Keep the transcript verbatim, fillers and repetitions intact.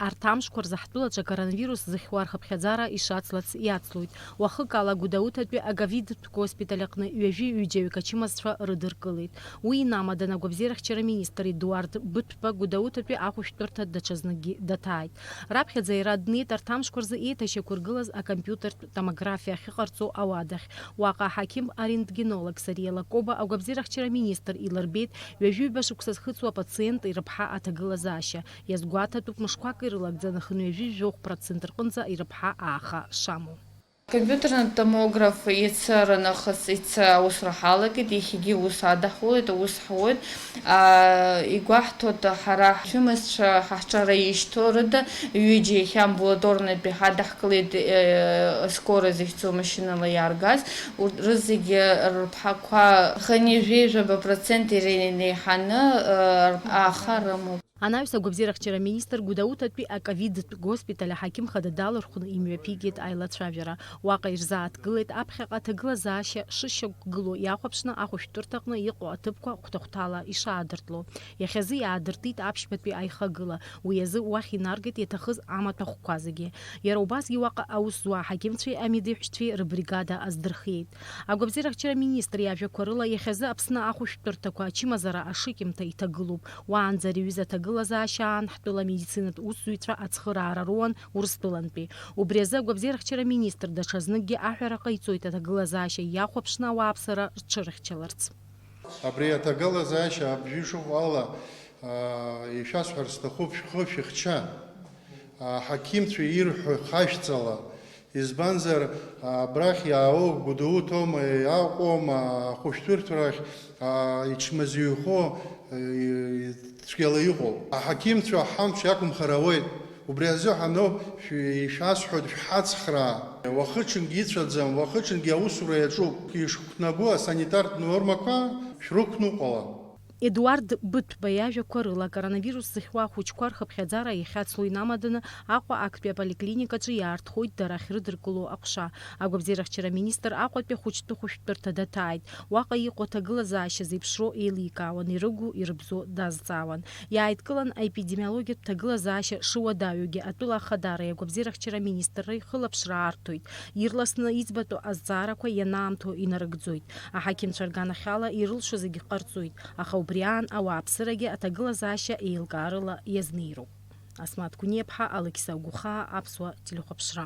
Арҭ амшқәа рзы ҳтәылаҿы акоронавирус зыхьуа рхыԥхьаӡара ишацлац иацлоит. Уахык ала Гәдоуҭатәи аковидтә госпиталь аҟны ҩажәи ҩыџьаҩык ачымазцәа рыдыркылеит. Уи инамаданы агәабзиарахьчара министр Едуард Быҭәба Гәдоуҭатәи ахәышәтәырҭа даҽазныкгьы даҭааит. Раԥхьаӡа иара днеит арҭ амшқәа рзы еиҭашьақәыргылаз акомпиутертә томографиа ахьыҟарҵо ауадахь. Уаҟа аҳақьым-орентгенолог Сариа Лакоба агәабзиарахьчара министр илырбеит ҩажәи ҩба шықәса зхыҵуа апациент ирыԥҳа аҭагылазаашьа. Иазгәаҭатәуп, мышқәак ирылагӡаны хынҩажәи жәохә процент рҟынӡа ирыԥҳа ааха шамоу. Компьютерный томограф иацы нахыс иацы аусура ҳалагеит, иахьагьы аус адаҳулеит, аус ҳуеит. Аа, игәаҳҭоит, ҳара ҳчымазцәа ҳахҿара ишьҭоу рыда ҩыџьа иахьа амбулаторнытәи ҳадаҳкылеит, э, скоро зыхьӡу машьынала иааргаз, урҭ рызегьы рыԥҳақәа хынҩажәи жәаба процент иреиҳаны, э, ааха рымоуп. Анаҩс агәабзиарахьчара аминистр Гәдоуҭатәи аковидтә госпиталь аҳақьым хада далархәны имҩаԥигеит аилацәажәара. Уаҟа ирзааҭгылеит аԥхьаҟа аҭагылазаашьа шышьақәгылоу иахәаԥшны ахәышәтәырҭаҟны иҟоу аҭыԥқәа хәҭа-хәҭала ишаадыртло. Иахьазы иаадыртит аԥшьбатәи аихагыла, уи азы уахь инаргеит иаҭахыз амаҭәахәқәа зегьы. Иара убасгьы уаҟа аус зуа аҳақьымцәеи амедеҳәшьцәеи рыбригада аздырхиеит. Агәабзиарахьчара аминистр иажәақәа рыла, иахьазы Аԥсны ахәышәтәырҭақәа ачымазара ашыкьымҭа иҭагылоуп. Уаанӡа ари аҩыза аҭагылазаашьа аан ҳтәыла амедицинатә усзуҩцәа ацхыраара руан Урыстәылантәи. Убри азы агәабзиарахьчара аминистр даҽазныкгьы аҳәара ҟаиҵоит аҭагылазаашьа иахәаԥшны ауааԥсыра рҽырыхьчаларц. Абри аҭагылазаашьа абжьы шыҟоу ала, аа, ишәасҳәар сҭахуп, шәхы шәыхьча. Аҳақьымцәа ирҳәо хашәҵала. Избанзар, абрахь иаауа Гәдоуҭоума, иаҟәоума, ахәышәтәырҭарахь, аа, ичмазаҩхо, е, цәгьала иҟоуп. Аҳақьымцәа ҳамч иақәымхар ауеит. Убри азыҳәаноуп шәи-, ишәасҳәоит шәҳацхраа. Уахыҽынгьы ицәаӡам, уахыҽынгьы аусура иаҿуп. Ишхәҭнагоу асанитартә нормақәа шәрықәныҟәала. Едуард Быҭәба иажәақәа рыла, акоронавирус зыхьуа ахәыҷқәа рхыԥхьаӡара иахьацло инамаданы Аҟәа актәи аполиклиникаҿы иаартхоит дара ахьрыдыркыло аҟәша. Агәабзиарахьчара аминистр Аҟәатәи ахәыҷтәы хәышәтәырҭа даҭааит. Уаҟа иҟоу аҭагылазаашьа зеиԥшроу еиликаауан, ирыгу, ирыбзоу дазҵаауан. Иааидкылан аепидемиологиатә ҭагылазаашьа шыуадаҩугьы атәыла ахадареи агәабзиарахьчара аминистрреи хылаԥшра аартоит. Ирласны иӡбатәу азҵаарақәа ианаамҭоу инарыгӡоит. Аҳақьымцәа рганахьала ирылшо зегьы ҟарҵоит, аха убри аан ауааԥсырагьы аҭагылазаашьа еилкаарыла иазнеироуп. Асмаҭ Гәниаԥҳа, Алықьса Гәыхаа, Аԥсуа телехәаԥшра.